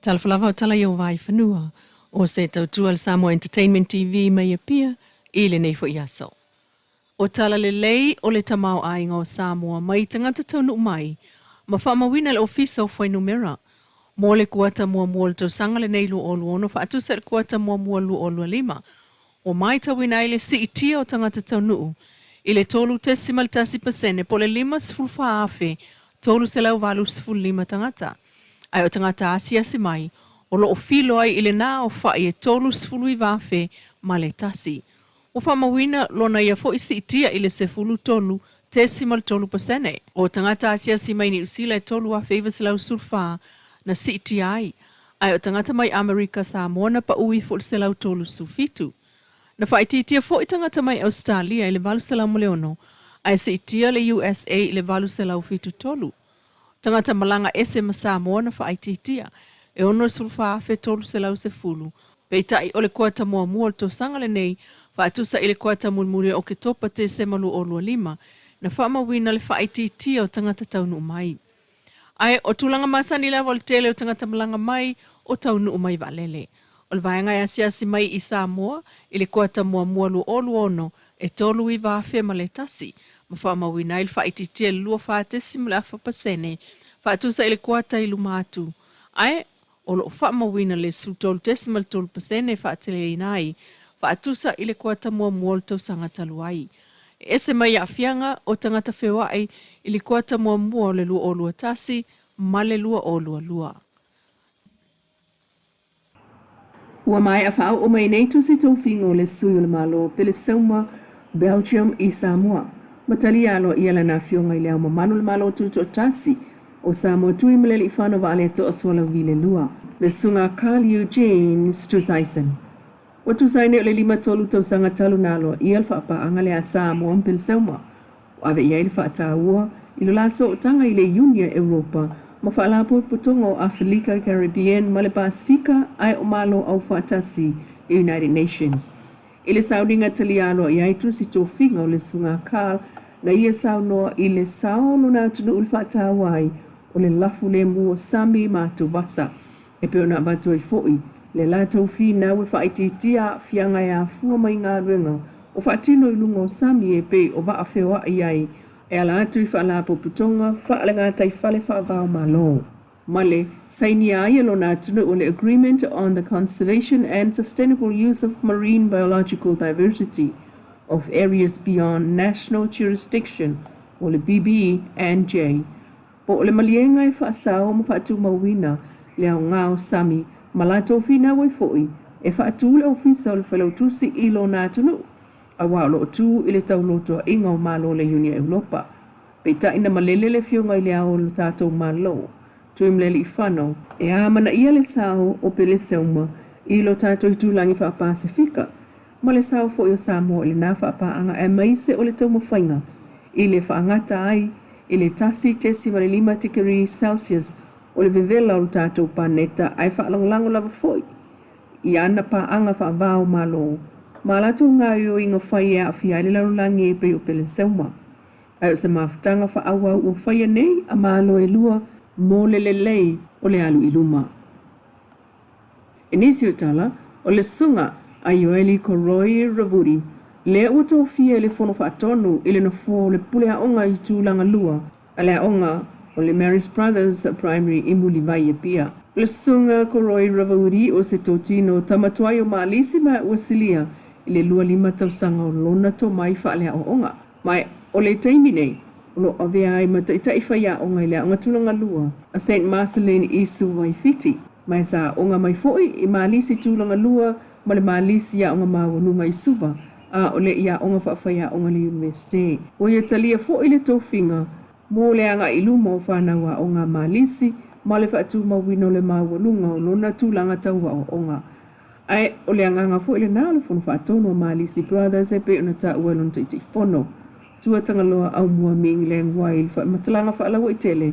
Talofa lava o tala i o Vaifanua, o se tautua le Samoa Entertainment TV mai Apia i lenei foi aso. O tala lelei o le tamaoaiga o Samoa mai tagata taunuu mai ma faamauina e le Ofisa o Fuainumera mo le kuata muamua o le tausaga lenei 2026 faatusa i le kuata muamua 2025 ua maitauina ai le siitia o tagata taunuu i le 3.1% po o le 54,385 tagata, ae o tagata asiasi mai o lo o filo ai i lena aofai e 39,000 ma le tasi. Ua faamauina lona ia foi siitia i le 13.3%. O tagata asiasi mai Niu Sila e 3,914 na siitia ai, ae o tagata mai Amerika Samoa na pau ifo i le 137. Na faaitiitia foi tagata mai Ausetalia i le 806, ae siitia le USA i le 873. Tagata malaga ese ma Samoa na faaitiitia, e 64,310, peitai o le kuata muamua o le tausaga lenei, faatusa i le kuata mulimuli o Oketopa Tesema 2025, na faamauina le faaitiitia o tagata taunuu mai. Ae o tulaga masani lava o le tele o tagata malaga mai o taunuu mai vaalele. O le vaega e asiasi mai i Samoa i le kuata muamua 2026 e 39 afe ma le tasi, ma faamauina ai le faaitiitia i le 24.4 pasene faatusa i le kuata i luma atu, ae o lo o faamauina le 13.3 pasene e faateleina ai faatusa i le kuata muamua o le tausaga talu ai. E ese mai aafiaga o tagata feoai i le kuata muamua o le 2021 ma le 2022. Ua maea faaoo mai nei tusi tofiga o le Sui o le Malo Peleseuma, Belgium i Samoa, ma talia aloaia lana Afioga i Le Ao Mamalu o le Malo Tutoatasi o Samoa Tuimalealiifano Vaaletoa Sualauvi le Lua, le Susuga Carl Eugene Stuthyson. Ua tusa ai nei o le 53 tausaga talu na aloaia le faapaaga lea a Samoa ma Peleseuma, Ua ave i ai le faataua i lo la sootaga i le Iuni a Europa ma Faalapotopotoga o Afelika, Caribbean ma le Pasefika ae o Malo Aufaatasi, United Nations. I le sauniga talia aloaia ai tusi tofiga o le Susuga Carl na ia saunoa i le sao o lona atunuu i le faataua ai o le lafu lemu o Sami ma Atuvasa e pei ona avatu ai foi le latou finau e faaitiitia aafiaga e afua mai galuega o faatino i luga o sami e pei o vaa feoai ai e ala atu i faalapotopotoga faale-gataifale faava-o-Malo ma le sainia ai e lona atunuu o le Agreement on the Conservation and Sustainable Use of Marine Biological Diversity of Areas Beyond National Jurisdiction o le BBNJ Po o le maliega e faasao ma faatumauina le aoga o sami ma latou finau ai foi e faatu le Ofisa o le Failautusi i lona atunuu, aua o lo o tu i le taulotoaiga o Malo o le Iuni a Europa. Peitai na malele le Afioga i le Ao o lo tatou Malo, Tuimalealiifano, e amanaia le sao o Peleseuma i lo tatou itulagi faa-Pasefika ma le sao foi o Samoa i lena faapaaga aemaise o le taumafaiga i le faagata ai i le 1.5 tikeri Celsius o le vevela o le tatou paneta ae faalagolago lava foi i ana paaga faava o Malo ma a latou gaoioiga fai e aafia ai le lalolagi e pei o Peleseuma. Ae o se mafutaga faaauau ua faia nei a Malo e lua mo le lelei o le alu i luma. I nisi o tala, o le Susuga a Ioeli Koroi Ravudi, lea ua tofia e le Fono Faatonu i le nofoa o le Pule Aoga i Tulaga Lua a le Aoga o le Marist Brothers Primary i Mulivai, Apia. O le Susuga Koroi Ravudi o se totino tama tuai o Malisi ma ua silia i le 25 tausaga o lona tomai faaleaoaoga. Ma o le taimi nei, o lo o avea ai ma taitai faiaoga i le Aoga Tulaga Lua a Saint Marceline i Suva i Fiti. Ma e sa aoga mai foi i Malisi Tulaga Lua ma le Malisi Aoga Maualuga i Suva, a o le i aoga faafaiaoga i le Iunivesite. Ua ia talia foi le tofiga mo le agai i luma o fanau aoga a Malisi ma le faatumauina o le maualuga o lona tulaga tau aoaoga. Ae o le agaga foi lena o le Fono Faatonu a Malisi Brothers e pei ona taua e lona Taitaifono, Tuatagaloa Aumua Ming Leng Wai i le faamatalaga faalauaitele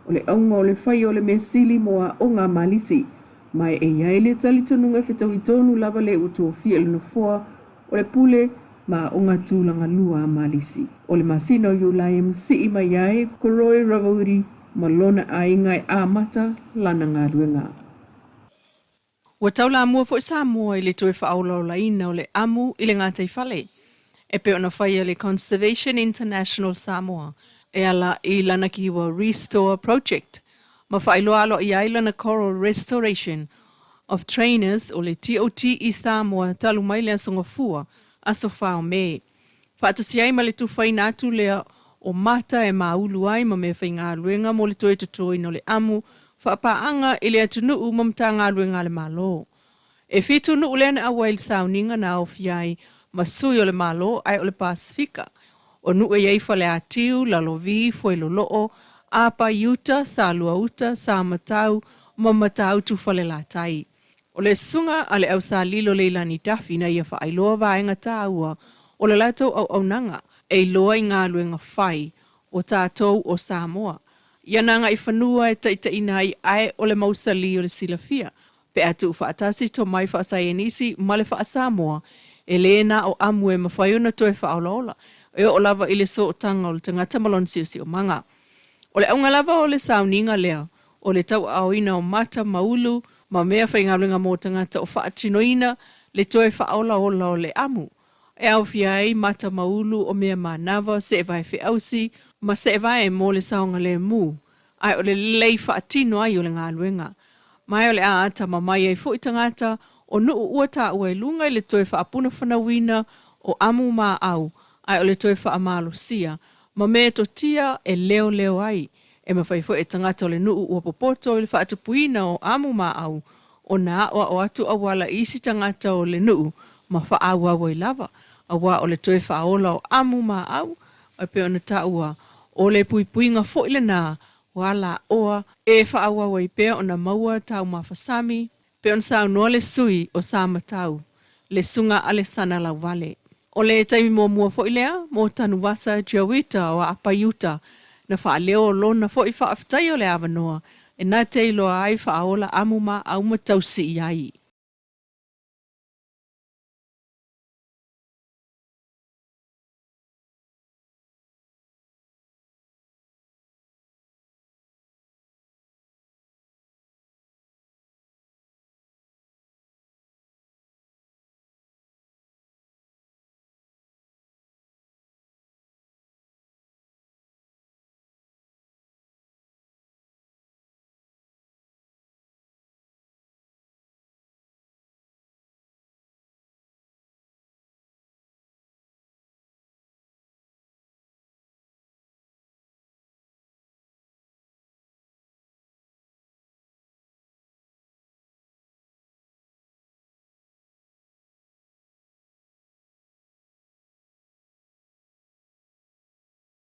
o le auga o le fai o le mea sili mo aoga a Malisi, ma e i ai le talitonuga e fetaui tonu lava le ua tofia i le nofoa o le pule ma aoga tulaga lua a Malisi. O le masina o Iulai e masii mai ai ko Roy Ravoudi ma lona aiga e amata lana galuega. Ua taulamua foi Samoa i le toe faaolaolaina o le amu i le gataifale, e pei ona faia le Conservation International Samoa e ala i lana kiwa Restore Project ma faailoa aloaia ai lana Coral Restoration of Trainers o le TOT i Samoa talu mai le Aso Gafua, aso 4 o Me. Faatasi ai ma le tufaina atu lea o mata e māulu ai ma meafaigaluega mo le toe totoina o le amu faapaaga i le atunuu ma Matagaluega a le Malo. E fitu nuu lea na auai i le sauniga na aofia ai ma sui o le Malo ae o le Pasefika. O nuu e i ai Faleatiu, Lalovi, Fuailoloo, Apaiuta, Saluauta, Samatau ma Matautu Falelatai. O le susuga a le Ausalilo Leilani Duffy na ia faailoa vaega taua o le latou auaunaga e iloa i galuega fai o tatou o Samoa i ana agaifanua e taitaiina ai ae o le mausali o le silafia pe a tuufaatasi tomai faasaienisi ma le faa-Samoa e le na o amu e mafai ona toe faaolaola e oo lava i le sootaga o le tagata ma lona siosiomaga. O le auga lava o le sauniga lea, o le tauaaoina o mata ma ulu ma mea faigaluega mo tagata o faatinoina le toe faaolaola o le amu, e aofia ai mata ma ulu o mea manava, seevae feausi, ma seevae mo le saogalemu, ae o le lelei faatino ai o le galuega. Ma e o le a atamamai ai foi tagata o nuu ua taua i luga i le toe faapunafanauina o amu ma aau, ae o le toe faamalosia ma metotia e leoleo ai. E mafai foi e tagata o le nuu ua popoto i le faatupuina o amu ma aau ona aoao atu auala i isi tagata o le nuu ma faaauau ai lava, aua o le toe faaola o amu ma aau, e pei ona taua, o le puipuiga foi lena o alaoa e faaauau ai pea ona maua taumafa sami, pei ona saunoa le sui o Samatau, le Susuga Alesana Lauvale. O le taimi muamua foi lea mo Tanuvasa Joita o Apaiuta na faaleo lona foi faafetai o le avanoa e na te iloa ai faaola amu ma au ma tausi i ai.